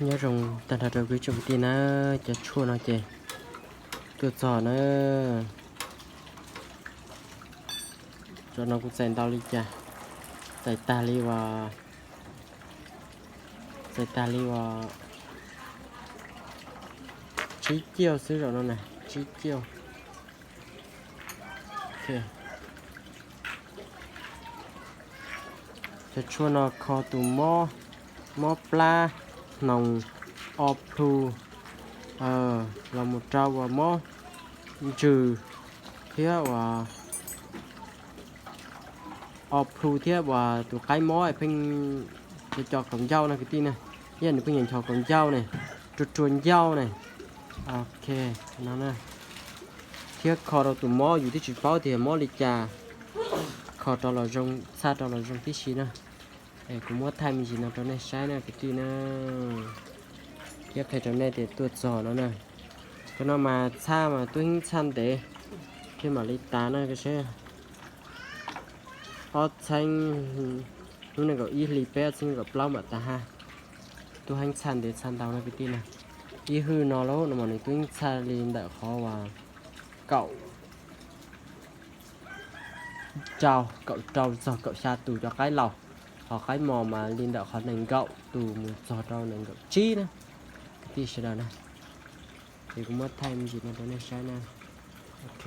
Nyob zoo tag nrho rau kwv tij na, cov tshuaj no ces tuaj txog na. Cov no kuv txais ntau li cas, txais tag li uas, txais tag li uas tsib ciaj xwb zaum no na, tsib ciaj. Cov tshuaj no kho tus mob, mob plab hnoos, o plhu, los mus rau uas mob ntsws thiab uas o plhu thiab uas tus qaib mob pheej co co kaum ncauj no kwv tij na, yog nws pheej ncho ncho kaum ncauj ne, rua rua ncauj ne. Ok, no na. Thiab kho rau tus mob yus twb tsis paub tias mob li cas, kho rau los zoo, txhaj rau los zoo tib si na. Kuv muab thaij me ntsis no rau nej saib na kwv tij na. Thiab qhia rau nej tias tuaj txog no na. Cov no mas txhaj mas tub heev txhaj ntev thiab mam li tas na, seb ob txheeb, hnub nees nkaum ib hli peb ob txheeb nees nkaum plaub mam tas hab. Tub heev txhaj ntev txhaj ntau na kwv tij na. Ib hwj no lauj no mas nws tub heev txhaj li ntawm qhov uas kaum rau, kaum rau txog kaum xya tus cov qaib laus, ho qaib mos mas li ntawm qhov nees nkaum tus mus txog rau nees nkaum tsib na kwv tij sawv daws na. Ces kuv muab thaij me ntsis no rau nej saib na. Ok.